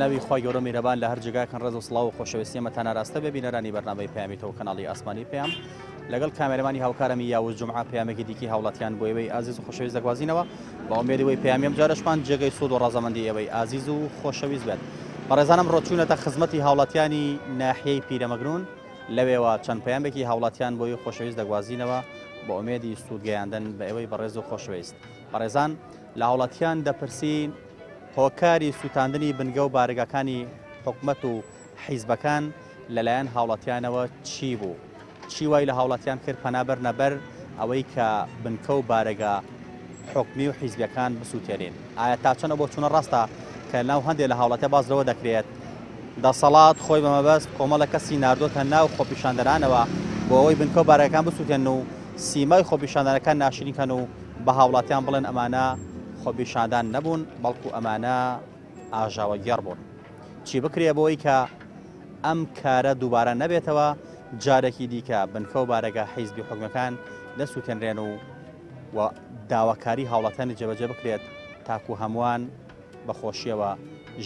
ناوی خوای گەورە میرەبان لە هەر جێگایەکن ڕێز و سڵاو و خۆشەویستی ئێمەتان ئاراستە بێ بینەرانی بەرنامەی پەیامی تۆ کەناڵی ئاسمانی پەیام لەگەڵ کامێرەمانی هاوکارمی یاوز جومعە پەیامێکی دیکی هاوڵاتیان بۆ ئێوەی ئازیز و خۆشەویست دەگوازینەوە بە ئومێدی وەی پەیامی ئەم جارەشمان جێگەی سوود و ڕەزامەندی ئێوەی ئازیز و خۆشەویست بێت. بەڕێزانم ڕۆچوونەتە خزمەتی هاوڵاتیانی ناحیەی پیرەمەگرون لەوێوە چەند پەیامێکی هاوڵاتیان بۆ ئێوەی خۆشەویست دەگوازینەوە بە ئومێدی سوود گەیاندن بە ئێوەی بەڕێز و خۆشەویست. بەڕێزان لە هاوڵاتیان دەپرسین هۆکاری سووتاندنی بنگە و بارەگاکانی حکومەت و حیزبەکان لەلایەن هاوڵاتیانەوە چی بوو؟ چی وای لە هاوڵاتیان کرد پەنا بەرنە بەر ئەوەی کە بنکە و بارەگا حکومی و حیزبیەکان بسووتێنین؟ ئایا تا چەند ئەو بۆچوونە ڕاستە کە لەناو هەندێ لە هاوڵاتیان باس لەوە دەکرێت دەسەڵات خۆی بە مەبەست کۆمەڵە کەسی ناردۆتە ناو خۆپیشاندەرانەوە بۆ ئەوەی بنکە و بارەگاکان بسووتێنن و سیمای خۆپیشاندانەکان ناشرین کەن و بە هاوڵاتیان بڵێن ئەمانە خۆپیشاندان نەبوون بەڵکو ئەمانە ئاژاوەگێڕ بوون؟ چی بکرێ بۆ ئەوەی کە ئەم کارە دووبارە نەبێتەوە، جارێکی دیکە بنکە و بارەگا حیزبی حکومیەکان نەسووتێنرێن و و داواکاری هاوڵاتیانی جێبەجێ بکرێت تاکو هەمووان بە خۆشیەوە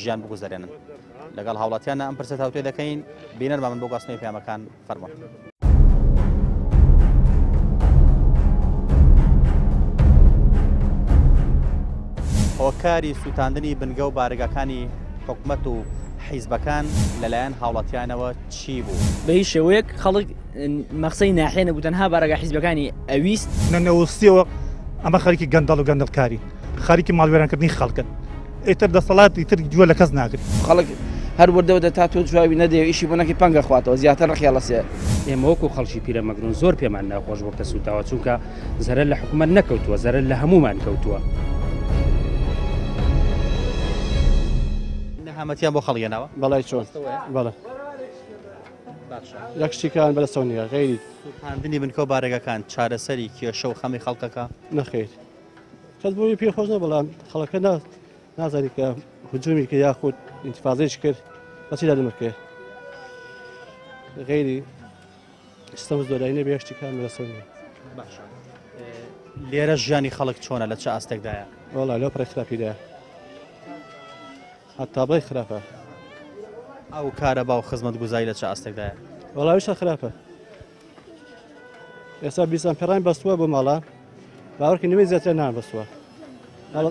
ژیان بگوزەرێنن. لەگەڵ هاوڵاتیانە ئەم پرسە تاوتوێ دەکەین، بینەر بە من بۆ گواستنەوەی پەیامەکان فەرموون. هۆکاری سووتاندنی بنگە و بارەگاکانی حکومەت و حیزبەکان لەلایەن هاوڵاتیانەوە چی بوو؟ بە هیچ شێوەیەک خەڵک مەخسەی ناحیە نەبوو تەنها بارەگا حیزبەکانی ئەویست. نەنەوستیەوە ئەمە خەریکی گەندەڵ و گەندەڵکارین، خەریکی ماڵوێرانکردنی خەڵکن. ئیتر دەسەڵات ئیتر گوێ لە کەس ناگرێت. خەڵک هەر وردە وردە تا تۆ جوابی نەدەی و ئیشی بۆ نەکەی پەنگ ئەخواتەوە زیاتر ڕقی هەڵەسێ. ئێمە وەکو خەڵکی پیرەمەگرون زۆر پێمان ناخۆش بووە کە سووتاوە چونکە زەرەر لە حکومەت نەکەوتووە زەرەر لە هەموومان کەوتووە. نەهامەتیان بۆ خەڵک هێناوە؟ بەڵی چۆن بەڵێ یەک شتیکان بەدەستەوە نییە غەیری سووتاندنی بنکە و بارەگاکان چارەسەری کێشە و خەمی خەڵکەکە؟ نەخێر کەس بۆی پێ خۆش نە بەڵام خەڵەکە نازانی کە هجومی کرد یاخود ئینتفازەیش کرد بەچی دادەمرکێ غیری ستەم زۆرایی نەبێ شتی کار بەدەستەوە نییە. باشە لێرە ژیانی خەڵک چۆنە لە چ ئاستێکدایە؟ وەڵا لەو پڕی خراپیدایە هەتا بڵێ خراپە. ئەو کارەبا و خزمەتگوزاری لە چ ئاستێکدایە؟ وەڵا ئەویشە خراپە. ئێستا بیزان پێڕان بەستووە بۆ ماڵان باوەڕکە نیوەی زیاتر نان بەستووە.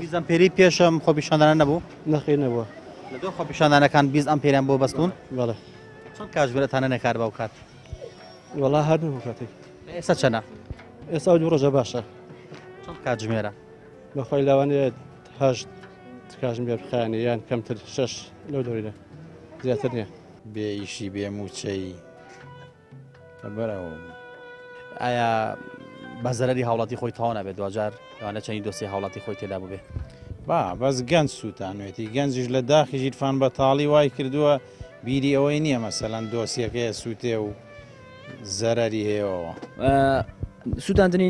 بیزان پێری پێشم خۆپیشاندانە نەبوو؟ نەخێر نەبووە. لە دوای خۆپیشاندانەکان بیز ئەم پێریان بۆ بەستوون؟ بەڵێ. چەند کاتژمێرە تانە نەکار بەو کات؟ وەڵا هەر نەبوو کاتێک. ئێستا چەنە؟ ئێستا دوو ڕۆژە باشە. چەند کاتژمێرە؟ بەخوای لەوانەیە هەشت کاتژمێر بخایەنێ یان کەمتر شەش لەو دەوریدا زیاتر نییە. بێ ئیشی بێ مووچەیی. لەبەر ئەوە بوو. ئایا بە زەرەری هاوڵاتی خۆی تەواو نابێت دواجار لەوانە چەندی دۆسیەی هاوڵاتی خۆی تێدا بووبێ؟ با بەس گەنج سووتانوێتی گەنجیش لە داخی ژیرفان بەتاڵی وای کردووە بیری ئەوەی نییە مەسەلەن دۆسیەکەیە سووتێ و زەرەری هەیەەوە. سووتاندنی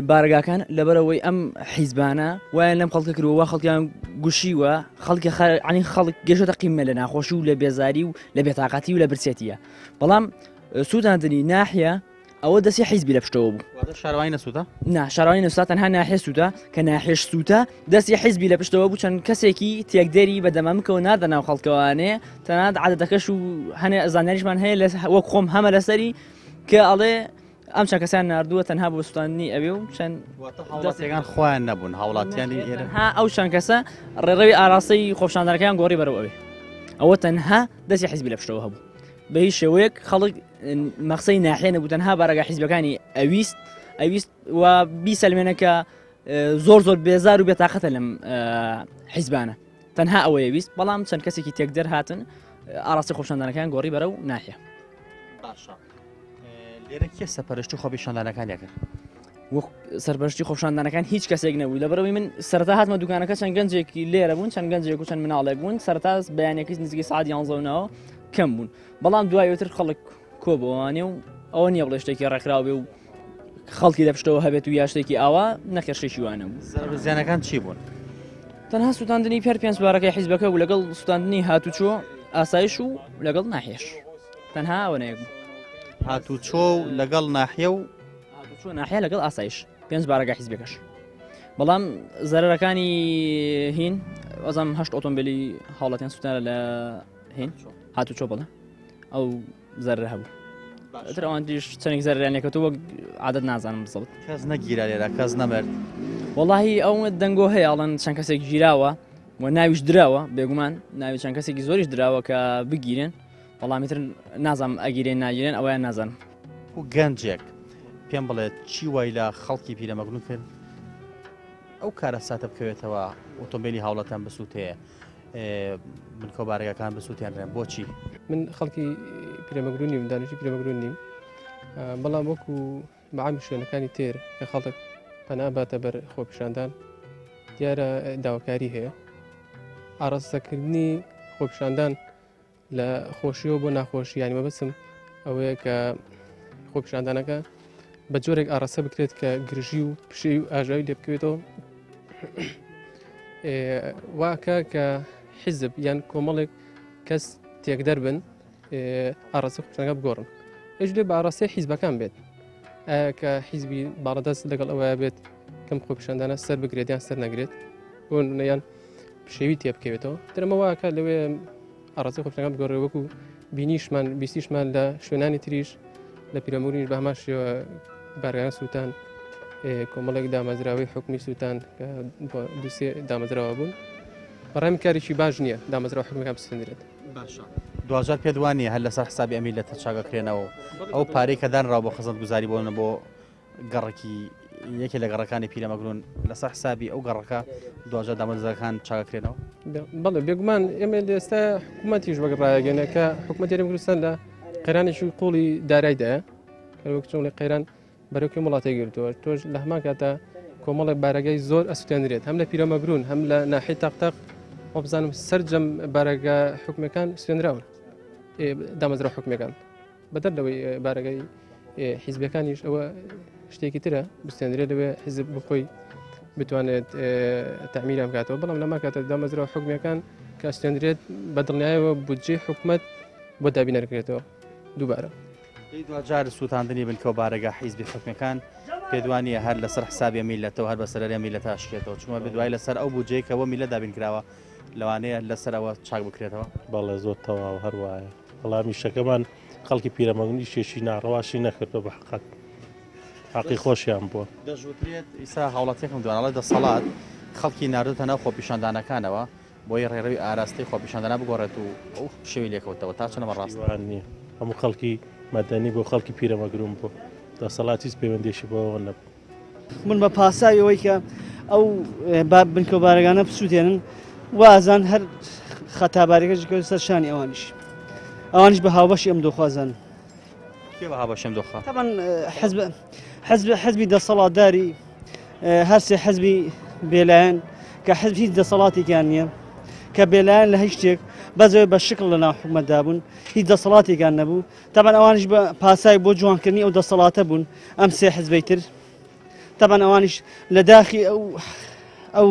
بارەگاکان لەبەرەوەی ئەم حیزبانە وایان لەم خەڵکە کردووە وا خەڵکیان گوشیوە خەڵکی عنی خەڵک گەشتە قیمە لە ناخۆشی و لە بێزاری و لە بێتاقەتی و لە برسێتیە بەڵام سووتاندنی ناحیە ئەوە دەستی حیزبی لە پشتەوە بوو. واتە شارەوانی نەسووتا؟ نا شارەوانی نەسووتا تەنها ناحیە سووتا کە ناحیەش سووتا دەستی حیزبی لە پشتەوە بوو چەند کەسێکی تێکدەری بە دەمامکەوە ناردە ناو خەڵکەوانێ تەنانەت عادەتەکەش و هەنێ زانیاریشمان هەیە لە وەک خۆم هەمە لەسەری کە ئەڵێ ئەم چەند کەسیان ناردووە تەنها بۆ سووتاندنی ئەوێ و چەند هاوڵاتیەکان خۆیان نەبوون هاوڵاتیانی ئێرە ها ئەو چەند کەسە ڕێڕەوی ئاراستەی خۆپیشاندانەکەیان گۆڕی بەرەو ئەوێ ئەوە تەنها دەستی حیزبی لە پشتەوە هەبوو بە هیچ شێوەیەک خەڵک مەخسەی ناحیە نەبوو تەنها بارەگا حیزبەکانی ئەویست ئەویست و بیسەلمێنە کە زۆر زۆر بێزار و بێتاقەتە لەم حیزبانە تەنها ئەوەیە ویست بەڵام چەند کەسێکی تێکدەر هاتن ئاڕاستی خۆپیشاندانەکان گۆڕی بەرەو ناحیە. باشە لێرە کێ سەپەرشتی خۆپیشاندانەکان کرد؟ وەک سەرپەرشتی خۆپیشاندانەکان هیچ کەسێک نەبوو لەبەرەوەی من سەرەتا هاتمە دوکانەکە چەند گەنجێکی لێرە بوون چەند گەنجێک و چەند مناڵێک بوون سەرەتا بەیانەکەی نزیکەی سعات 11 ناوە کەم بوون بەڵام دوایتر خەڵک کۆبەوانێ و ئەوە نییە بڵێ شتێکی ڕێکخراو بێ و خەڵکی لە پشتەوە هەبێت و یا شتێکی ئاوا نەخێر شتێکی وانە بوو. زەرەر و زیانەکان چی بوون؟ تەنها سووتاندنی پێر پێنج بارەکەی حیزبەکە بوو لەگەڵ سووتاندنی هاتوچۆ ئاسایش و لەگەڵ ناحیەش تەنها ئەوەنەیەک بوو. هاتوچۆ و لەگەڵ ناحیە و هاتوچۆ ناحیە لەگەڵ ئاسایش پێنج بارەگا حیزبەکەش بەڵام زەرەرەکانی هین ئەزانم هەشت ئۆتۆمبیلی هاوڵاتیان سووتان لە هین هاتوچۆ بڵێ ئەو زەرر هەبوو تر ئەوان دیش چەندێک زەرریان لێکەوتووە وەک عادەت نازانم بزەبت. کەس نەگیرا لێرە کەس نەمرد؟ وەڵاهی ئەو دەنگۆ هەیە ئەڵێن چەند کەسێک گیراوە و ناویش دراوە بێگومان ناوی چەند کەسێکی زۆریش دراوە کە بگیرێن بەڵام ئیتر نازانم ئەگیرێن ناگیرێن ئەویان نازانم. و گەنجێک پێم بڵێ چی وای لە خەڵکی پیرەمەگرون کرد ئەو کارەساتە بکەوێتەوە ئۆتۆمبیلی هاوڵاتیان بسووتێ بنکە و بارەگاکان بسووتێنرێن بۆچی؟ من خەڵکی پیرەمەگرون نیم دانیشتوی پیرەمەگرون نیم بەڵام وەکو بەعامی شوێنەکانی تر کە خەڵک پەنا باتە بەر خۆپیشاندان دیارە داواکاری هەیە ئاراستەکردنی خۆپیشاندان لە خۆشیەوە بۆ ناخۆشی یانی مەبەستم ئەوەیە کە خۆپیشاندانەکە بە جۆرێک ئاراستە بکرێت کە گرژی و پشێوی و ئاژاوی لێ بکەوێتەوە واکە کە حیزب یان کۆمەڵێک کەس تێکدەر بن ئاراستە خۆپیشاندانەکە بگۆڕن ئەش لێ بە ئاراستەی حیزبەکان بێت کە حیزبی باڵادەست لەگەڵ ئەوەیە بێت کەم خۆپیشاندانە سەر بگرێت یان سەر نەگرێت بۆ یان پشێوی تێبکەوێتەوە ترمە واکە لەوێ ئاڕاستەی خۆپیشاندان بگۆڕێ وەکو بینیشمان بیستیشمان لە شوێنانی تریش لە پیرەمەگرونیش بە هەمان شێوە بارگان سووتان کۆمەڵێک دامەزراوەی حکومی سووتان کە دوسێ دامەزراوە بوون بەڕای من کارێکی باش نییە دامەزراوە حکومیەکان بسوتێندرێت. باشە دواجار پێت وا نییە هەر لەسەر حسابی ئەم میللەتە چاکەکرێنەوە ئەو پارەی کە دانراوە بۆ خزمەتگوزاری بۆ بۆ گەڕەکی یەکێ لە گەڕەکانی پیرەمەگرون لەسەر حسابی ئەو گەڕەکە دواجار دامەزراوەکان چاکەکرێنەوە؟ بەڵێ بێگومان ئێمە لە ئێستا حکوومەتیش وەک ڕایگەنە کە حکوومەتی هەرێمی کوردستان لە قەیرانێکی قوڵی دارایدایە کە وەک چۆن قەیران بەرەو کوێ وڵاتی گرتووە تۆش لە هەمان کاتا کۆمەڵێک بارەگای زۆر ئەسوتێنرێت هەم لە پیرەمەگرون هەم لە ناحی تەقتەق وابزانم سەرجەم بارەگا حکومەکان سوێنراون دامەزرا حکومەکان بەدەر لەوەی بارەگای حیزبەکانیش ئەوە شتێکی ترە بستێنرێت لەوێ حیزب بخۆی بتوانێت تەعمیران بکاتەوە بەڵام لەما کاتە دامەزراوە حکومیەکان کە ئەستێنرێت بە دڵنیایەوە بودجەی حکومەت بۆ دابین نەکرێتەوە دووبارە. دواجار سووتاندنی بنکە و بارەگا حیزبی حکومیەکان پێدوانیە هەر لەسەر حسابی میلەتەوە هەر بەسەر میلەتە ئەشکێتەوە چونکە بێدوای لەسەر ئەو بودجەیە کە بۆ میلەت دابین کراوە لەوانەیە لەسەر ئەوە چاک بکرێتەوە. بەڵێ زۆر تەواو هەر وایە. بەڵام ئیشەکەمان خەڵکی پیرەمەگرون ئیشێکی ناڕەواشی نەکردوە بە حەقەت حەقی خۆشیان بووە. دەشوترێت ئیستا هاوڵاتیەکم دوان ئەڵێ دەسەڵات خەڵکی ناردۆتە ناو خۆپیشاندانەکانەوە بۆیە ڕێڕەوی ئاراستەی خۆپیشاندانە بگۆڕێت و ئەو پشێوی لێکەوتەوە تا چەند ئەمە ڕاستە؟ وان نییە هەموو خەڵکی مەدەنی بۆ خەڵکی پیرەمەگرون بوو دەسەڵات هیچ پەیوەندیەکی بەوەوە نەبوو. من بە پاساوی ئەوەی کە ئەو بنکە و بارەگانە بسووتێنن وازان هەر خەتابارەکە جکەوت سەر شانی ئەوانیش ئەوانیش بە هاوبەشی ئەم دۆخوازان کێ بە هاوبەشی ئەم دۆخە؟ طبعا حزب حزب حزبی دەسەڵاتداری هەرسێ حزبی بێلایەن کە حزب هیچ دەسەڵاتێکیان نییە کە بێلایەن لە هیچ شتێک بەزەوەی بە شکڵ لە ناو حکومەتدا بوون هیچ دەسەڵاتێکیان نەبوو تەبعەن ئەوانیش بە پاسای بۆ جوانکردنی ئەو دەسەڵاتە بوون ئەم سێ حزبەی تر تەبعەن ئەوانیش لە داخی ئەو ئەو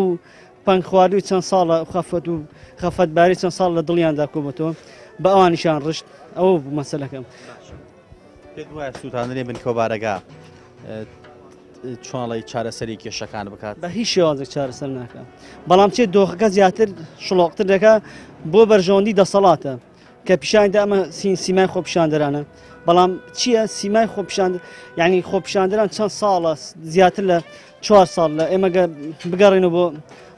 پەنگخواردوی چەند ساڵە خەفەت و خەفەتباری چەند ساڵ لە دڵیاندا کۆبەتەوە بە ئەوانیشان ڕشت ئەوە بوو مەسەلەکەم. پێت وایە سووتاندنی بنکەوبارەگا چۆنڵی چارەسەری کێشەکان بکات؟ بە هیچ شێوازێک چارەسەر ناکە بەڵام چێت دۆخەکە زیاتر شڵۆقتر دەکا بۆ بەرژەوەندی دەسەڵاتە کە پیشانی دا ئەمە سیمای خۆپیشاندەرانە بەڵام چییە سیمای خۆپیشاند یعنی خۆپیشاندەران چەند ساڵە زیاتر لە چوار ساڵ لە ئێمە بگەڕێنەوە بۆ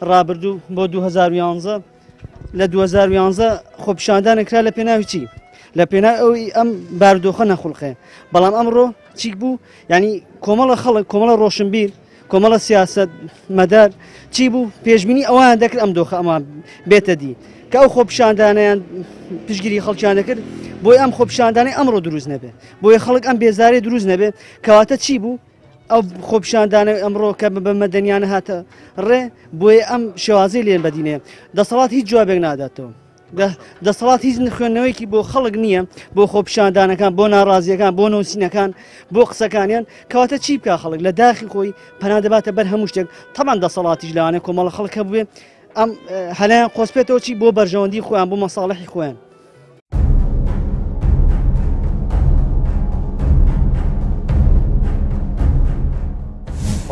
ڕابردوو بۆ 2011 لە 2011 خۆپیشاندانە کرا لە پێناوی چی لە پێناو ئەوی ئەم باردۆخە نەخوڵقێ بەڵام ئەمڕۆ چیک بوو ینی کۆمەڵە خەڵک کۆمەڵە ڕۆشنبیر کۆمەڵە سیاسەت مەدار چی بوو پێشبینی ئەوان دەکرد ئەم دۆخە ئەمان بێتە دی کە ئەو خۆپیشاندانیان پشگیری خەڵکیان دەکرد بۆی ئەم خۆپیشاندانەی ئەمڕۆ دروست نەبێ بۆیە خەڵک ئەم بێزارێ دروست نەبێ کەواتە چی بوو ئەو خۆپیشاندانە ئەمڕۆ کە بە مەدەنیانە هاتە ڕێ بۆیە ئەم شێوازەی لێن بەدینێ دەسەڵات هیچ جوابێک ناداتەوە. دەسەڵات هیچ خوێندنەوەیەکی بۆ خەڵک نییە بۆ خۆپیشاندانەکان بۆ ناڕازیەکان بۆ نووسینەکان بۆ قسەکانیان کەواتە چی بکە خەڵک لە داخی خۆی پەنا دەباتە بەر هەموو شتێک تەمان دەسەڵاتیش لەوانەیە کۆمەڵە خەڵک هەبووێ ئەم هەلایان قۆسپێتەوە چی بۆ بەرژەوەندی خۆیان بۆ مەساڵحی خۆیان.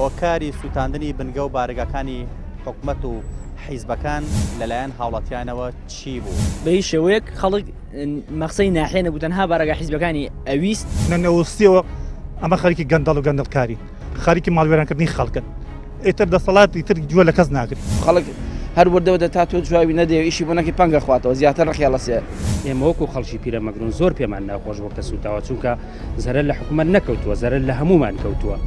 هۆکاری سووتاندنی بنگە و بارەگاکانی حکومەت و حیزبەکان لەلایەن هاوڵاتیانەوە چی بوو؟ بە هیچ شێوەیەک خەڵک مەخسەی ناحیە نەبوو تەنها بارەگا حیزبەکانی ئەویست. لە نەوەستیەوە ئەمە خەریکی گەندەڵ و گەندەڵکارین، خەریکی ماڵوێرانکردنی خەڵکن، ئیتر دەسەڵات ئیتر گوێ لە کەس ناگرێ. خەڵک هەر وردە وردە تا تۆ جوابی نەدەی و ئیشی بۆ نەکەی پەنگ ئەخواتەوە زیاتر ڕقی هەڵەسێ. ئێمە وەکو خەڵکی پیرەمەگرون زۆر پێمان ناخۆش بووە کە سووتاوە، چونکە زەرەر لە حکومەت نەکەوتووە، زەرەر لە هەموومان کەوتووە.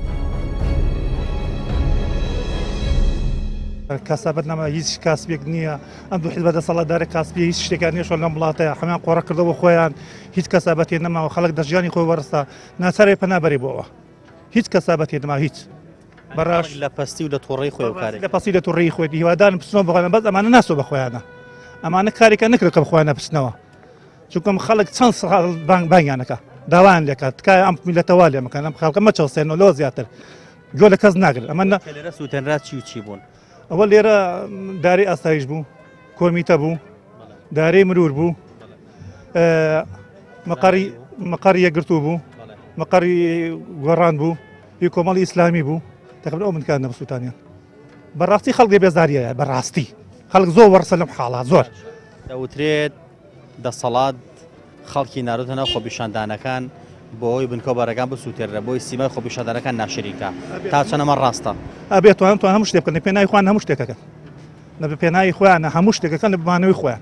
کاسابەت نەما هیچ کاسبێک نییە ئەم دوو حیزبە دەسەڵاتدارە کاسبیە هیچ شتێکیان نییە لەم وڵاتەیە هەمان قۆڕە کردەوە خۆیان هیچ کەسابەتێ نەماوە خەڵک دەژیانی خۆی وەرستا ناچارێ پەنا بەرێ بۆ ئەوە هیچ کەسابەتێ نەما هیچ بەڕاش لە پەستی و لە توڕەی خۆی و کارێک لە پەستی لە توڕەی خۆی هیوادارم بچنەوە بەخۆیان بەس ئەمانە ناسۆ بە خۆیانە ئەمانە کارێکە نەکرێت کە بە خۆیانە بچنەوە چونکەم خەڵک چەند ساڵ بانگ بانگیانەکە داوایان لێکات تکایە ئەم میلەتە وا لێ مەکەن ئەم خەڵکە مەچەوسێنەوە لەوە زیاتر گوێ لە کەس ناگرن ئەمە کە لێرە سووتێنرا چی و چی بوون؟ ئەوە لێرە دارەی ئاسایش بوو کۆمیتە بوو دارەی مرور بوو مەقەری مەقەری یەکگرتوو بوو مەقەری گۆڕان بوو ی کۆمەڵی ئیسلامی بوو تەقریبا ئەو منکان نەبسووتانیان بەڕاستی خەڵک لێ بێزاریە بەڕاستی خەڵک زۆر وەڕسە لەم حاڵا زۆر دەوترێت دەسەڵات خەڵکی ناردۆتە ناو خۆپیشاندانەکان بۆ ئەوەی بنکە و بارەگان بسووتێنرێ بۆی سیمای خۆپیشاندانەکان ناشرین کا تا چەند ئەمە ڕاستە؟ ئەبێ توان توان هەموو شتێک بکەن لە پێناوی خۆیان هەموو شتێکەکەن لە پێناوی خۆیان هەموو شتێکەکەن لە بمانەوەی خۆیان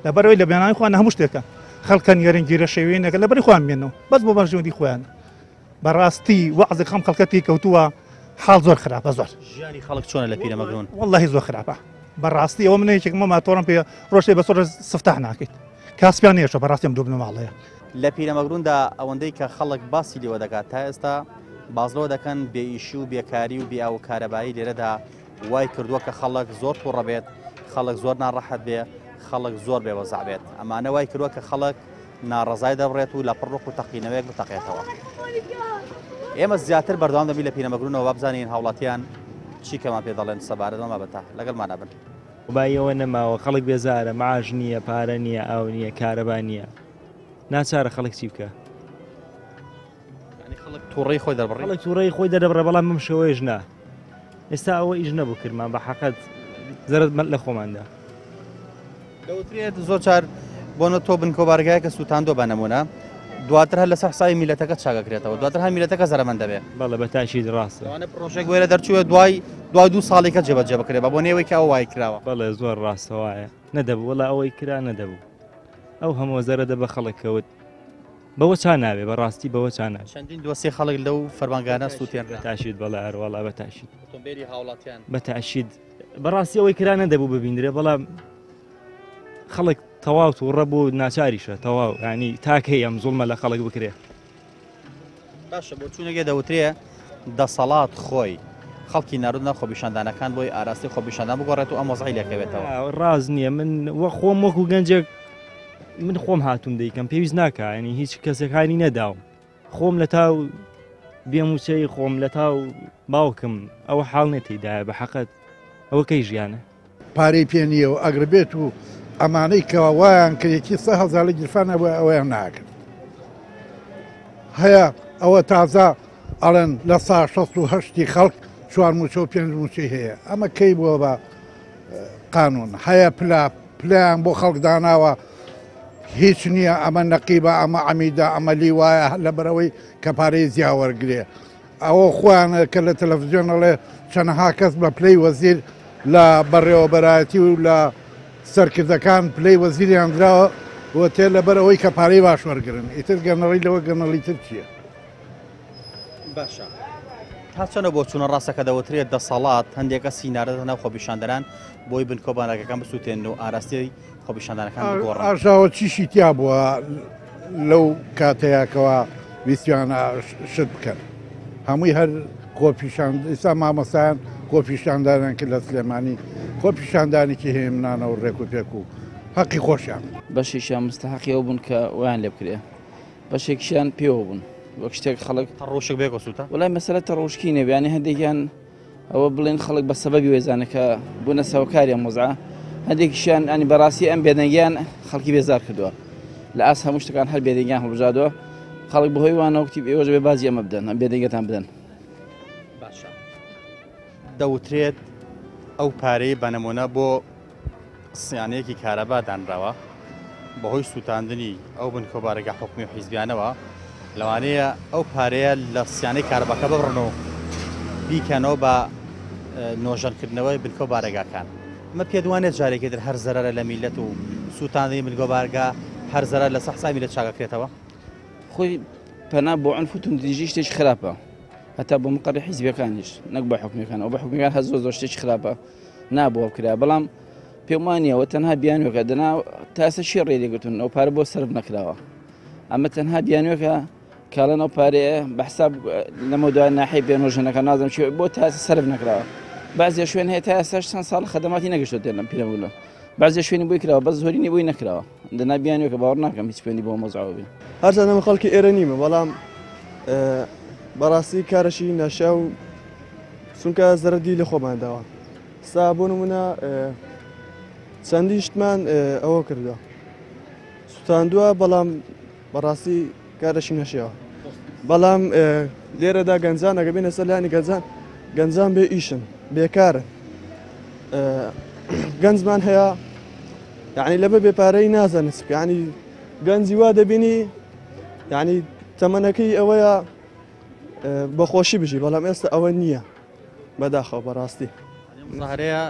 لەبەرەوەی لە بێناوی خۆیان هەموو شتێکە خەڵکەن یەرن گیرە شێوێنەکە لەبەری خۆیان بێنەوە بەس بۆ بەرژەوەندی خۆیان بەڕاستی وەعزێک خەم خەڵکە تێی کەوتووە حاڵ زۆر خراپە زۆر. ژیانی خەڵک چۆنە لە پیرەمەگرون؟ وەڵاهی زۆر خراپە بەڕاستی ئەوە من یەکێکم ماتۆڕم پێ ڕۆژێ بە سۆرە سفتاح ناکەیت کاسپیان نییە بەڕاستی ئەم دوو بنەماڵەیە. لە پیرەمەگروندا ئەوەندەی کە خەڵک باسی لێوە دەکات تا ئێستا باس لەوە دەکەن بێ ئیشی و بێکاری و بێ ئاو و کارەبایی لێرەدا وای کردووە کە خەڵک زۆر توڕە بێت خەڵک زۆر ناڕەحەت بێ خەڵک زۆر بێ وەزع بێت ئەمانە وای کردووە کە خەڵک ناڕەزای دەبڕێت و لە پڕ ڕق و تەقینەوەیەک بتەقێتەوە. ئێمە زیاتر بەردەوام دەبین لە پیرەمەگرونەوە با بزانین هاوڵاتیان چی کەمان پێ دەڵێن سەبارەت بەم بابەتە لەگەڵمانە بن. بایەوە نەماوە خەڵک بێزارە معاش نییە پارە نییە ئاو نییە کارەبا نییە ناچارە خەڵک چی بکە خەڵک تووڕەی خۆی دەربڕی خەڵک تووڕەی خۆی دەربڕێ بەڵام بەم شێوەیەش نا ئێستا ئەوە ئیش نەبوو کردمان بە حەقەت زەرەد لە خۆماندا. دەوترێت زۆر جار بۆنە تۆ بنکۆ بارگایەکە سووتاندووە بە نمونە دواتر هەر لەسەر حسابی میلەتەکە چاکەکرێتەوە دواتر هەر میلەتەکە زەرەمەند دەبێت. بەڵێ بە تاکید ڕاستە. لەوانە پرۆژەیەک وێرە دەرچووە دوای دوای دوو ساڵێکە جێبەجێ بکرێت بە بۆنەی ئەوەی کە ئەوە وای کراوە. بەڵێ زۆر ڕاستە وایە نەدەبوو وەڵا ئەوەی کرا نەدەبوو ئەو هەموو زەرەدە بە خەڵک کەوت. بەوە چا نابێ بەڕاستی بەوە چا نابێ. چەندین دۆسیەی خەڵک لەو فەرمانگانە سووتێنرا. بەتاشید بەڵێ ئەروەڵا بەتاشید. ئۆتۆمبێلی هاوڵاتیان. بەتاشید بەڕاستی ئەوەی کرا نەدەبوو ببیندرێ بەڵام خەڵک تەواو تووڕە بوو ناچاریشە تەواو ینی تاکەی ئەم زوڵمە لە خەڵک بکرێ. باشە بۆ چوونەگە دەوترێ دەسەڵات خۆی خەڵکی نارد ناو خۆپیشاندانەکان بۆی ئاراستەی خۆپیشاندان بگۆڕێت و ئەم وەزعی لێکەوێتەوە. ڕاست نییە من وە خۆم وەکو گەنجێک من خۆم هاتووم دەیکەم پێویست ناکە ینی هیچ کەسێکانی نەداوم خۆم لە تاو بێموچەی خۆم لە تاو باوکم ئەوە حاڵ نێتیدایە بە حەقەت ئەوە کەی ژیانە پارەی پێ نییە و ئەگەر بێت و ئەمانەی کە وایان کرێکی 3 هەزار لە گیرفان هەبووە ئەوەیان ناکرد هەیە ئەوە تازە ئەڵێن لە سا 68ی خەڵک چوار موچە و پێنج موچەی هەیە ئەمە کەی بووە بە قانون هەیە پلە پلیان بۆ خەڵک داناوە هیچ نییە ئەمە نەقیبە ئەمە عەمیدە ئەمە لیوایە لەبەرەوەی کە پارەی زیا وەرگێ ئەوە خۆیانە کە لە تەلەفزیۆن ئەڵێ چەنەها کەس بە پلەی وەزیر لە بەڕێوەبەرایەتی و لە سەرکردەکان پلەی وەزیریان دراوە و تێ لەبەر ئەوەی کە پارەی باش وەرگرن ئیتر گەنەڵی لەوە گەنەڵی تر چییە؟ باشە تا چەنە بۆ چوونە ڕاستە کە دەوترێت دەسەڵات هەندێک کەسی ناردە ناو خۆپیشاندەران بۆی بنکۆ بانەکەکان بسووتێن و ئاراستەی خۆپیشاندانەکان بگۆڕن. ئاژاوە چیشی تیا بووە لەو کاتەیەکەوە ویستیانە شت بکەن هەمووی هەر خۆپیشان ئیستا مامۆستایان خۆپیشاندانیان کرد لە سلێمانی خۆپیشاندانێکی هێمنانە و ڕێک و پێک و هەقی خۆشیان. بەشێکیان مستەحەقی ئەو بوون کە وایان لێ بکرێ بەشێکیشیان پێوە بوون وەک شتێک خەڵک تەڕوشک بێ گۆسوتە وەڵای مەسەلە تەڕوشکی نەبێ یانی هەندێکیان ئەوە بڵێن خەڵک بە سەبەبی وێزانە کە بوونە سەوکاری ئەم وەزعە هەندێکیشیان ئەنی بەڕاستی ئەم بێدەنگیان خەڵکی بێزار کردووە لە ئاست هەموو شتەکان هەر بێدەنگیان هەڵبژاردووە خەڵک بەهۆی وانەوە کتیب ئێوەش بێ بازی ئەمە بدەن ئەم بێدەنگەتان بدەن. باشە دەوترێت ئەو پارەی بە نمونە بۆ سیانەیەکی کارەبا دانراوە، بەهۆی سووتاندنی ئەو بنکە و بارەگا حکومی و حیزبیانەوە لەوانەیە ئەو پارەیە لە سیانەی کارەباکە ببڕن و بیکەنەوە بە نۆژەنکردنەوەی بنکە و بارەگاکان. ئەمە پێت وانیە جارێکی تر هەر زەرەرە لە میللەت و سووتاندنی بنکە و بارگا هەر زەرەر لەسەر حسابی میللەت چاکەکرێتەوە؟ خۆی پەنا بۆ عنف و توندوتیژی شتێکی خراپە هەتا بۆ مقەڕی حیزبەکانیش نەک بە حکومیەکان ئەو بە حکومیەکان هەر زۆر زۆر شتێکی خراپە نابووە کرا بەڵام پێم وانییە وە تەنها بیانوێکە دەنا تاسە شێ ڕێ لێگرتون ئەو پارە بۆ سەرف نەکراوە ئەمە تەنها بیانوێکە کاڵەن ئەو پارەیە بە حساب لەمە دوای ناحی بێنۆژەنەکە نازم چی بۆ تاسە سەرف نەکراوە بعضێ شوێن هەیە تا ئێستاش چەند ساڵ خەدەماتی نەگەشتۆتێن لەم پیرەمەگرون بعضێ شوێنی بۆی کراوە بەس زۆرینەی بۆی نەکراوە دەنا بیانوێکە باوەڕ ناکەم هیچ پەیوەندی بەو مەوزوعەوە بێ. هەرچەندە من خەڵکی ئێرە نیمە بەڵام بەڕاستی کارەشی ناشیا و چونکە زەرەدی لە خۆمان داوە سا بۆ نمونە چەندین شتمان ئەوە کردووە سوتاندووە بەڵام بەڕاستی کارەشی نەشیاوە بەڵام لێرەدا گەنجان ئەگە بێنە سەر لانی گەنجان گەنجان بێ ئیشن بێکارن گەنجمان هەیە یعنی لەبە بێ پارەی نازانێت چ بکە یعنی گەنجی وا دەبینی یعنی تەمەنەکەی ئەوەیە بەخۆشی بژی بەڵام ئێستا ئەوە نییە بەداخەوە بەڕاستی. مزاهرەیە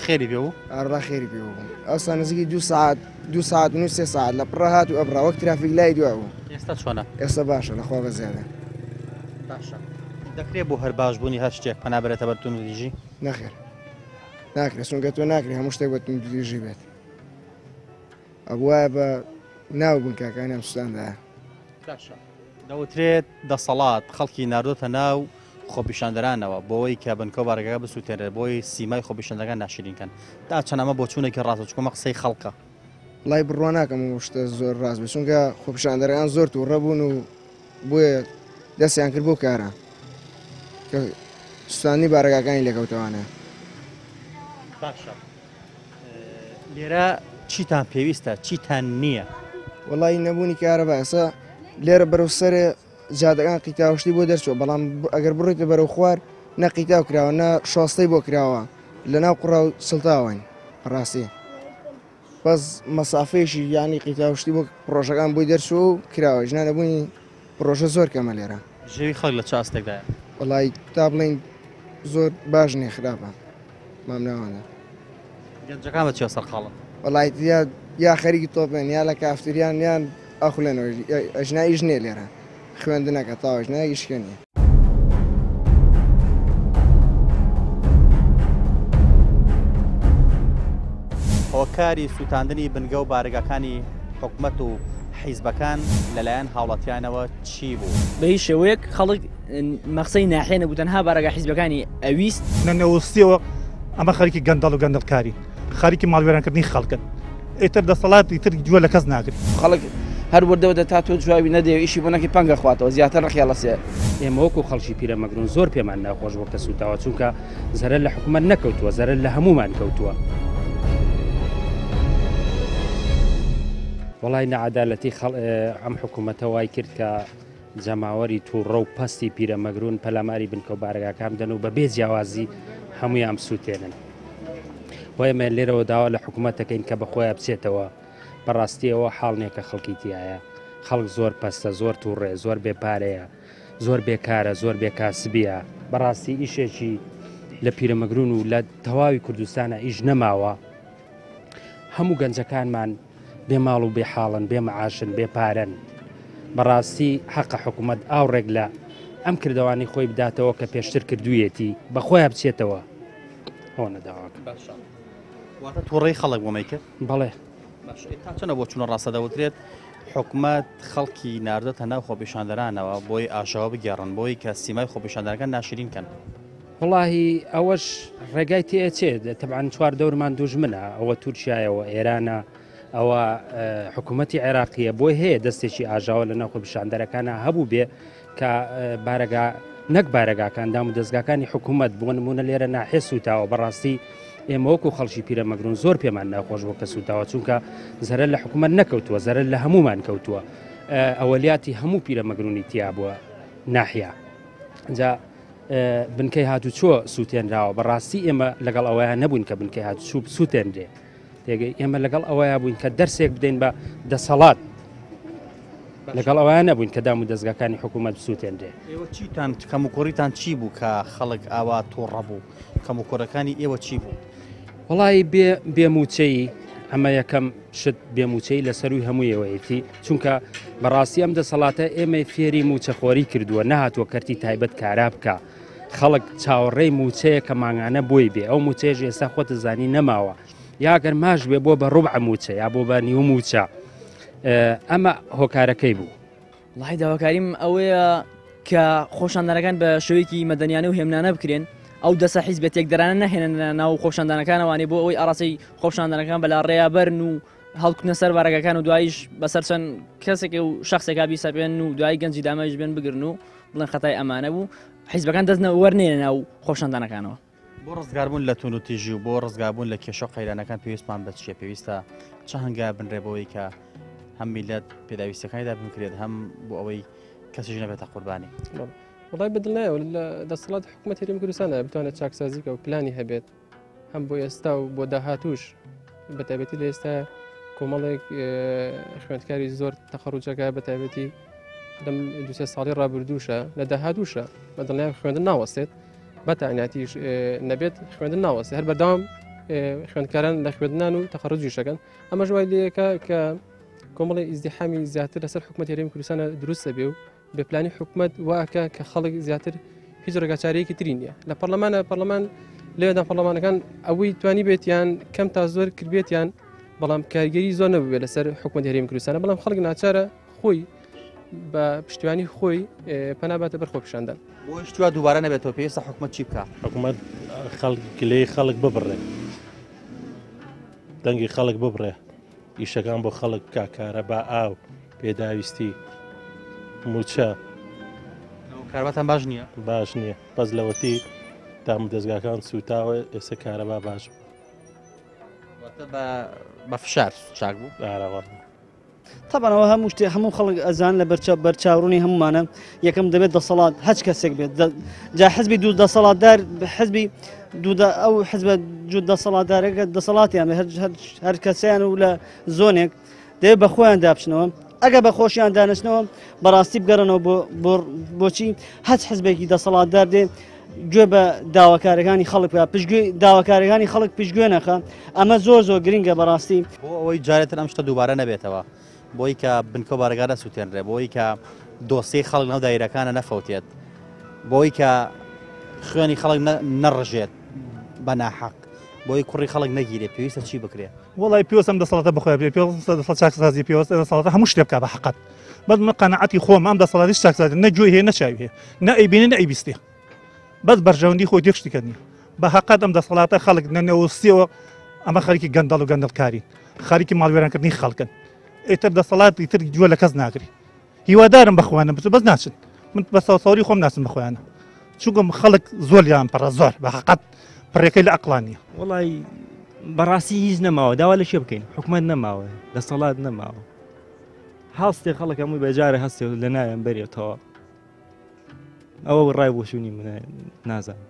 خێری پێ بوو؟ ئەڕا خێری پێ بوو ئەوسا نزیکی دو ساعت دو ساعت و سێ ساعت لە پڕە هات و ئەبرا وەک ترافیک لای دوا بوو. ئێستا چۆنە؟ ئێستا باشە لەخوا بە زیادە. باشە دەکرێ بۆ هەر باشبوونی هەر شتێک پەنا بەرێتە بەر توندوتیژی؟ نەخێر ناکرێت چونکە تۆ ناکرێ هەموو شتێک بە توندوتیژی بێت ئەبوایە بە ناو بنکەکانیان سوستاندایە. باشە دەوترێت دەسەڵات خەڵکی ناردۆتە ناو خۆپیشاندەرانەوە بۆوەی کە بنکە و بارەگاکە بسوتێنرێت بۆی سیمای خۆپیشاندەرەکان ناشرین کەن تا چەند ئەمە بۆچوونێکی ڕاستە چونکە ئەمە قسەی خەڵکە. وەڵای بڕوا ناکەم ئەو شتە زۆر ڕاست بێت چونکە خۆپیشاندەرەکان زۆر توڕە بوون و بۆیە دەستیان کرد بۆ کارە کە سوتاندنی بارەگاکانی لێکەوتەوانە. باشە لێرە چیتان پێویستە چیتان نییە؟ وەڵی نەبوونی کارەبا ئێستا لێرە بەرەو سەرێ جادەکان قیتاوشتی بۆ دەرچوە بەڵام ئەگەر بڕیتە بەرەو خوار نە قیتاو کراوە نە شۆستەی بۆ کراوە لە ناو قوڕا و سڵتاوەین ڕاستی بەس مەسافەیەکی یانی قیتاوشتی بۆ پڕۆژەکان بۆی دەرچوە و کراوە ژنا نەبوونی پڕۆژە زۆر کەمە لێرە. بژێوی خەڵک لە چ ئاستێکدایە؟ وەڵای تا بڵێین زۆر باش نییە خراپە مامناوەندە. گەنجەکان بە چیەوە سەرقاڵن؟ وەڵای یا یا خەریکی تۆپێن یا لە کافتریان یان ئەخولێنەوە ئەژنا ئیش نییە لێرە خوێندنەکە تاوەش نا ئیشکە نییە. هۆکاری سووتاندنی بنگە و بارەگاکانی حکومەت و حیزبەکان لەلایەن هاوڵاتیانەوە چی بوو؟ بە هیچ شێوەیەک خەڵک مەخسەی ناحیە نەبوو تەنها بارەگا حیزبەکانی ئەویست. لە نەوەستیەوە ئەمە خەریکی گەندەڵ و گەندەڵکارین خەریکی ماڵوێرانکردنی خەڵکن ئیتر دەسەڵات ئیتر گوێ لە کەس ناگرێت. خەڵک هەر وردە وردە تا تۆ جوابی نەدەی و ئیشی بۆ نەکەی پەنگ ئەخواتەوە زیاتر ڕقی هەڵەسێ. ئێمە وەکو خەڵکی پیرەمەگرون زۆر پێمان ناخۆش بووە کە سووتاوە چونکە زەرەر لە حکومەت نەکەوتووە زەرەر لە هەموومان کەوتووە. وەڵای نەعەدالەتی خەڵ ئەم حکوومەتە وای کرد کە جەماوەری تووڕە و پەستی پیرەمەگرون پەلاماری بنکە و بارەگاکان بدەن و بەبێ جیاوازی هەموویان بسووتێنن. و ئێمە لێرەوە داوا لە حکوومەت دەکەین کە بەخۆیان بچێتەوە بەڕاستی ئەوە حاڵ نییە کە خەڵکی تایە خەڵک زۆر پەستە زۆر تووڕێ زۆر بێ پارەیە زۆر بێکارە زۆر بێکاسبیە بەڕاستی ئیشێکی لە پیرەمەگرون و لە تەواوی کوردستانە ئیش نەماوە هەموو گەنجەکانمان بێ ماڵ و بێ حاڵن بێ معاشن بێ پارەن بەڕاستی حەقە حکوومەت ئاوڕێک لە ئەم کردوانی خۆی بداتەوە کە پێشتر کردوویەتی بەخۆیان بچێتەوە ئەوە داواکە باشە واتە تووڕەی خەڵک بۆ مەی کرد بەڵێ باشە تا چەنە بۆ چونە ڕاستە دەوترێت حکومەت خەڵکی ناردۆتە ناو خۆپیشاندەرانەوە بۆی ئاژاوە بگێڕن بۆی کە سیمای خۆپیشاندەرەکان ناشرین کەن. وەڵاهی ئەوەش ڕێگای تێئەچێت تەبعەن چوار دەورمان دوژمنە ئەوە تورکیایەوە ئێرانە ئەوە حکوومەتی عێراقیە بۆی هەیە دەستێکی ئاژاوە لە ناو خۆپیشاندەرەکانە هەبوو بێ کە بارەگا نەک بارەگاکان دام و دەستگاکانی حکوومەت بۆ نمونە لێرە ناحێ سوتاوە بەڕاستی ئێمە وەکو خەڵکی پیرەمەگرون زۆر پێمان ناخۆش بۆ کە سوتاوە چونکە زەرەر لە حکوومەت نەکەوتووە زەرەر لە هەمومان کەوتووە ئەوەلیاتی هەموو پیرەمەگرونی تیا بووە ناحیا جا بنکەی هاتوچۆ سووتێنراوە بەڕاستی ئێمە لەگەڵ ئەوەیان نەبوون کە بنکەی هاتوچوو بسووتێنرێ. تێگەی ئێمە لەگەڵ ئەوەیا بووین کە دەرسێک بدەین بە دەسەڵات لەگەڵ ئەوەیان نەبووین کە دام و دەستگاکانی حکوومەت بسووتێنرێ. ئێوە چیتان کەموکوڕیتان چی بوو کە خەڵک ئاوا تووڕە بوو؟ کەموکوڕەکانی ئێوە چی بوو؟ وەڵایی بێ بێ مووچەیی ئەمە یەکەم شت بێ مووچەی لە سەرووی هەموویەوەیەتی چونکە بەڕاستی ئەم دەسەڵاتە ئێمەی فێری مووچەخۆری کردووە نەهاتووە کەرتی تایبەت کارا بکە خەڵک چاوەڕێی مووچەیە کە مانگانە بۆی بێ ئەو مووچەیەش ئێستا خۆتە زانی نەماوە یاگەر ماش بێ بۆ بە ڕوبع مووچە یا بۆ بە نیو مووچە ئەمە هۆکارەکەی بوو. وەڵاهی داواکاریم ئەوەیە کە خۆپیشاندانەکان بە شێوەیەکی مەدەنیانە و هێمنانە بکرێن ئەو دەسە حیزبە تێکدەرانە نەهێننە ناو خۆپیشاندانەکانەوانێ بۆ ئەوەی ئاڕاستەی خۆپیشاندانەکان بەلا ڕێیا بەرن و هەڵکوتنە سەر بارەگاکان و دواییش بەسەر چەند کەسێک و شخصێکا بیسەپێن و دوایی گەنجی دامەش بێن بگرن و بڵێن خەتای ئەمانە بوو حیزبەکان دەست وەرنێنە ناو خۆپیشاندانەکانەوە. بۆ ڕزگاربوون لە توندوتیژی و بۆ ڕزگاربوون لە کێشە و قەیرانەکان پێویستمان بە چییە؟ پێویستە چ هەنگاو بنرێ بۆ ئەوەی کە هەم میللەت پێداویستیەکانی دابین بکرێت هەم بۆ ئەوەی کەسیش نەبێتە قوربانی؟ وڵای بەدڵنیایەوە لە دەسەڵات حکوومەت هەرێمی کوردستانە بتوانێت چاکسازی کە و پلانی هەبێت هەم بۆ ئێستا و بۆ داهاتوش بە تایبەتی لە ئێستا کۆمەڵێک خوێندکاری زۆر تەخەڕوجەکە بە تایبەتی لەم دوسێ ساڵی ڕابردووشە لە داهاتوشە بە دڵنیام خوێندن ناوەستێت بە تایناتیش نەبێت خوێندن ناوەستێت هەر بەردەوام خوێندکاران لە خوێندنان و تەخەڕوجیشەکەن ئەمەش وای لەکە کە کۆمەڵی ئیزدیحامی زیاتر لەسەر حکوومەت هەرێمی کوردستانە دروستە بێ و بە پلانی حکوومەت واکە کە خەڵک زیاتر هیچ ڕێگاچارەیەکی تری نییە لە پەرلەمانە پەرلەمان لێدا پەرلەمانەکان ئەوەی توانی بێتیان کەم تا زۆر کردبێتیان بەڵام کاریگەری زۆر نەبوو لەسەر حکوومەت هەرێمی کوردستانە بەڵام خەڵک ناچارە خۆی بە پشتیوانی خۆی پەنا باتە بەر خۆپیشاندان. بۆ شتی وا دووبارە نەبێتەوە پێویستە حکومەت چی بکا؟ حکومەت خەڵک گلەی خەڵک ببڕێ دەنگی خەڵک ببڕێ ئیشەکان بۆ خەڵک بکا کارەبا ئاو پێداویستی موچە کارباتان باش نییە؟ باش نییە بەس لەوەتی دام دەستگاکان سوتاوە ئێستا کارەبا باش بوو بە فشار چاک بوو ئارەوە تەبعەن ئەوە هەموو شتێ هەموو خەڵک ئەزان لە بەرچاو بەرچاوڕوونی هەمومانە یەکەم دەبێت دەسەڵات هەچ کەسێک بێت جا حزبی دوو دەسەڵاتدار حزبی دوو ئەو حزبە جوو دەسەڵاتدارەکە دەسەڵاتیان بێ هەر کەسیان و لە زۆنێک دەبێت بە خۆیان دابچنەوە ئەگە بە خۆشیان دانەچنەوە بەڕاستی بگەڕنەوە بۆ بۆچی هەچ حزبێکی دەسەڵاتدار دێ گوێ بە داواکارەکانی خەڵک بکە پشتگوێ داواکارەکانی خەڵک پشتگوێ نەخە ئەمە زۆر زۆر گرنگە بەڕاستی. بۆ ئەوەی جارێتر ئەم شتە دووبارە نەبێتەوە، بۆی کە بنکە و بارەگا نەسووتێنرێ، بۆی کە دۆسیەی خەڵک لەناو دایرەکانە نەفەوتێت، بۆی کە خوێنی خەڵک نەڕژێت بە ناحەق، بۆی کوڕی خەڵک نەگیرێت، پێویستە چی بکرێ؟ وەڵای پێوەستە ئەم دەسەڵاتە بەخۆیان بێ، پێوەستە دەسەڵات چاکسازی، پێوەستە دەسەڵاتە هەموو شتێ بکا بە حەقەت. بەس من قەناعەتی خۆم ئەم دەسەڵاتە هیچ چاکسازی نە گوێی هەیە نە چاوی هەیە، نە ئەیبینێ نە ئەیبیستێ. بەس بەرژەوەندی خۆی تێک شتیکە نییە. بە حەقەت ئەم دەسەڵاتە خەڵک نە نەوەستیەوە ئەمە خەریکی گەندەڵ و گەندەڵکارین، خەریکی ماڵوێرانکردنی خەڵکن. ئیتر دەسەڵات ئیتر گوێ لە کەس ناگری. هیوادارم بە خۆیانە بچن بەس ناچن. من بە سەوسەوری خۆم ناچن بە خۆیانە. چونکە خەڵک زۆر لیان پڕە زۆر بە حەقەت پڕێکەی لە ئەقڵان نییە. وەڵی بەڕاستی هیچ نەماوە داوا لە کێ بکەین حکومەت نەماوە دەسەڵات نەماوە هەڵستێ خەڵک هەمووی بەجارە هەستێ لە ناویان بەرێتەوە ئەوە ڕای بۆچوونی منە نازانم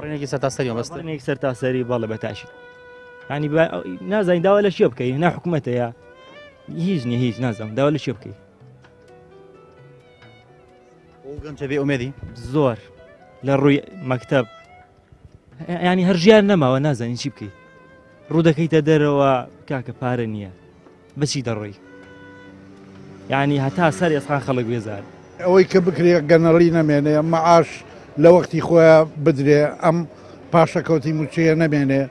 ڕێنێکی سەرتاسەری مەبەستە ڕێنێکی سەرتاسەری بەڵێ بە تاشی ینی نازانین داوا لە شێ بکەین نا حکوومەتە یا هیچ نیە هیچ نازانم داوا لە شێ بکەین گەنجە بێ ئومێدی زۆر لە ڕووی مەکتب ینی هەر ژیان نەماوە نازانین چی بکەیت ڕوو دەکەیتە دەرەوە کاکە پارە نییە بەچی دەڕۆی یانی هەتا سەر ئێسقان خەڵک بێزار. ئەوەی کە بکرێ گەنەڵی نەمێنێ، مەعاش لە وەختی خۆیا بدرێ، ئەم پاشەکەوتی مووچەیە نەمێنێ،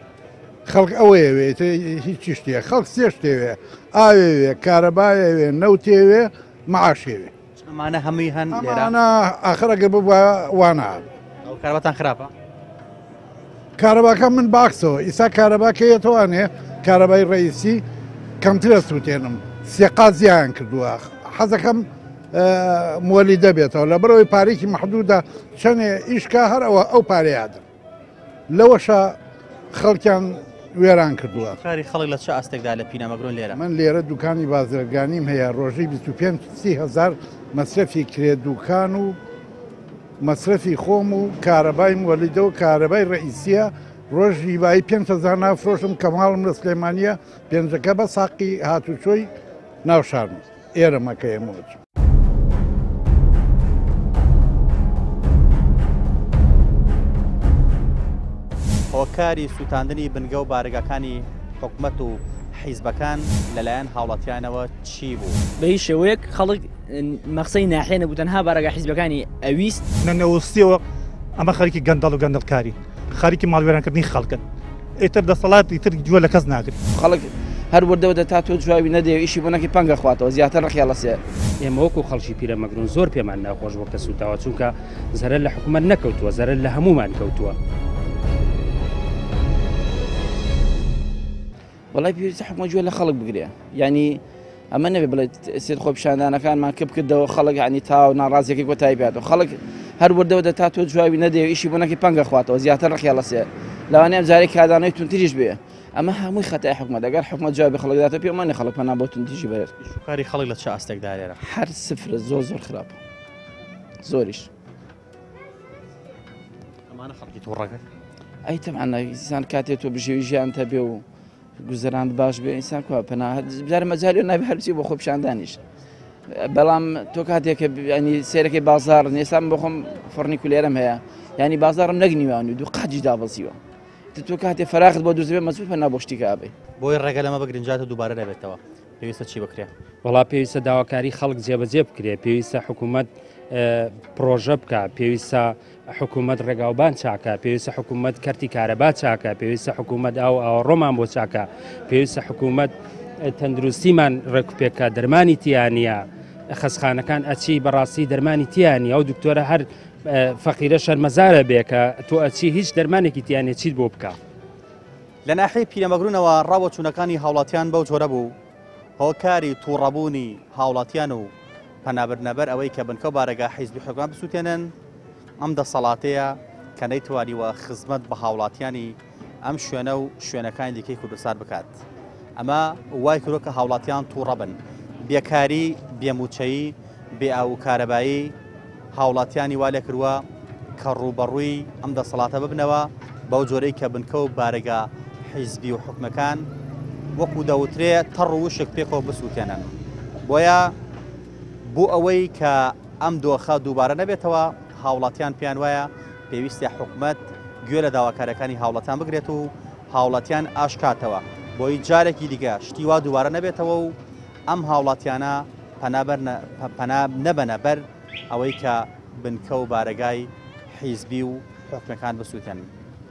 خەڵک ئەوەیەوێ ئیتر هیچ شتێ، خەڵک سێ شتێوێ، ئاوێوێ، کارەبایەوێ، نەوتێوێ، مەعاشێوێ. ئەمانە هەمووی هەن لێرە؟ ئەمانە ئاخر ئەگەر ببوایە وا نەئەبوو. ئەو کارەباتان خراپە؟ کارەباکە من باکسەوە ئیسا کارەبا کە یەتوانێ کارەبای ڕئیسی کەمترە سووتێنم سێقا زیان کردووە حەزەکەم مۆلی دەبێتەوە لە بەرەوەی پارێکی محدودە چەنێ ئیشکا هەر ئەوە ئەو پارەیادن لەوەشە خەڵکیان وێران کردووە. کاری خەڵک لە چ ئاستێکدا لە پینامەگرۆن لێرە؟ من لێرە دوکانی بازرگانیم هەیە ڕۆژی 25 هزار مەسرەفی کرێ دوکان و مەسرەفی خۆم و کارەبای موەلیدە و کارەبای ڕەئیسیە ڕۆژی بایی 5هزار نافرۆشم کە ماڵم لە سلێمانیە پێنجەکە بە ساقی هاتوچۆی ناو شارم ئێرەمەکە ئێمەوە. هۆکاری سووتاندنی بنگە و بارەگاکانی حکومەت و حیزبەکان لەلایەن هاوڵاتیانەوە چی بوو؟ بە هیچ شێوەیەک خەڵک مەخسەی ناحیە نەبوو تەنها بارەگا حیزبەکانی ئەویست. لە نەوەستیەوە ئەمە خەریکی گەندەڵ و گەندەڵکارین، خەریکی ماڵوێرانکردنی خەڵکن، ئیتر دەسەڵات ئیتر گوێ لە کەس ناگرێت. خەڵک هەر وردە وردە تا تۆ جوابی نەدەی و ئیشی بۆ نەکەی پەنگ ئەخواتەوە زیاتر ڕقی هەڵەسێ. ئێمە وەکو خەڵکی پیرەمەگرون زۆر پێمان ناخۆش بووە کە سووتاوە، چونکە زەرەر لە حکومەت نەکەوتووە، زەرەر لە هەموومان کەوتووە. وەڵای پێویستە حکومەت گوێ لە خەڵک بگرێ یعنی ئەمە نەبێ بڵێت سێت خۆپیشاندانەکانمان کپ کردەوە خەڵک ینی تاو ناڕازیەکەی کۆتایی پێاتەوە خەڵک هەر وردەوە دە تا تۆ جوابی نەدەی و ئیشی بۆ نەکەی پەنگە خواتەوە زیاتر ڕقی هەڵەسێ لەوانەیە ئەم جارێک کاردانەوەی توندتریش بێ ئەمە هەمووی خەتای حکومەت ئەگەر حکومەت جوابی خەڵک داتەوە پێم وانیە خەڵک پەنا بۆ توندتیژی بەرێت. شوکاری خەڵک لە چ ئاستێکدا لێرە؟ هەر سفرە زۆر زۆر خراپە زۆریش. ئەمانە خەڵکی تووڕەکە ئەی تەبعەن ئینسان کاتێ تۆ بژێوی ژیانت هەبێ و گوزەراند باش بێ ئینسان کوا پەنا بجارە مەجالی نابێ هەر بچی بۆ خۆپیشاندانیش بەڵام تۆ کاتێک کە ینی سێرەکەی بازاڕ ئێستا من بۆ خۆم فڕنی کولێرم هەیە ینی بازاڕم نەگنیوان و دوو قاتیش دابەزیوە تۆ کاتێ فراغت بۆ دروست بێ مەجبور پەنا بۆ شتیکە ئەبەی. بۆی ڕێگە لەمە بگرن جاتە دووبارە نەبێتەوە پێویستە چی بکرێ؟ وەڵا پێویستە داواکاری خەڵک جێبەجێ بکرێ پێویستە حکوومەت پرۆژە بکە پێویستە حکوومەت ڕێگاوبان چاکە پێویستە حکوومەت کەرتی کارەبا چاکە پێویستە حکوومەت ئاو ئاوەڕۆمان بۆ چاکە پێویستە حکوومەت تەندروستیمان ڕێکوپێکە دەرمانی تیانە خەسخانەکان ئەچی بەڕاستی دەرمانی تیانی ئەو دکتۆرە هەر فەقیرە شەرمەزارە بێ کە تۆ ئەچی هیچ دەرمانێکی تیانە چیت بۆ بکە. لە ناحیەی پیرەمەگرونەوە ڕاوەچوونەکانی هاوڵاتیان بەو جۆرە بوو، هۆکاری توڕەبوونی هاوڵاتیان و پەنابردنە بەر ئەوەی کە بنکە و بارەگا حیزبی حکومەت بسووتێنن، ئەم دەسەڵاتەیە کە نەیتوانیوە خزمەت بە هاوڵاتیانی ئەم شوێنە و شوێنەکانی دیکەی کوردستان بکات. ئەمە وای کردووە کە هاوڵاتیان تووڕە بن. بێکاری، بێمووچەیی، بێ ئاو و کارەبایی هاوڵاتیانی وا لێکردووە کە ڕووبەڕووی ئەم دەسەڵاتە ببنەوە، بەو جۆرەی کە بنکە و بارەگا حیزبی و حکومەکان وەکو دەوترێ تەڕ و وشک پێکەوە بسووتێنن. بۆیە بۆ ئەوەی کە ئەم دۆخە دووبارە نەبێتەوە، هاوڵاتیان پێیان وایە پێویستە حکومەت گوێ لە داواکاریەکانی هاوڵاتیان بگرێت و هاوڵاتیان ئاشکاتەوە بۆی جارێکی دیکە شتی وا دووبارە نەبێتەوە و ئەم هاوڵاتیانە پەنا نەبەنە بەر ئەوەی کە بنکە و بارەگای حیزبی و حکومەکان بسووتێن.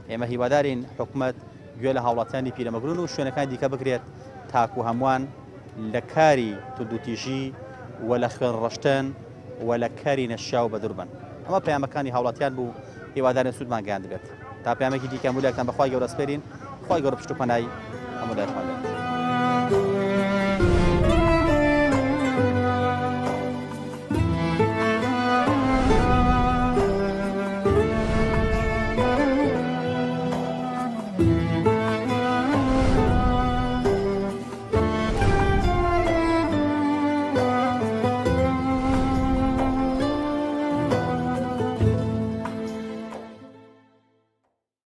ئێمە هیوادارین حکومەت گوێ لە هاوڵاتیانی پیرەمەگرون و شوێنەکانی دیکە بگرێت تاکو هەمووان لە کاری توندوتیژی و لە خوێن ڕشتن و لە کاری نەشیاو بەدوور بن. ئەمە پەیامەکانی هاوڵاتیان بوو، هیوادارین سوودمان گەیاندبێت. تا پەیامێکی دیکە هەموو لایەکتان بە خوای گەورە سپێرین، خوای گەورە پشت و پەنای هەموو لایەکمان بێت.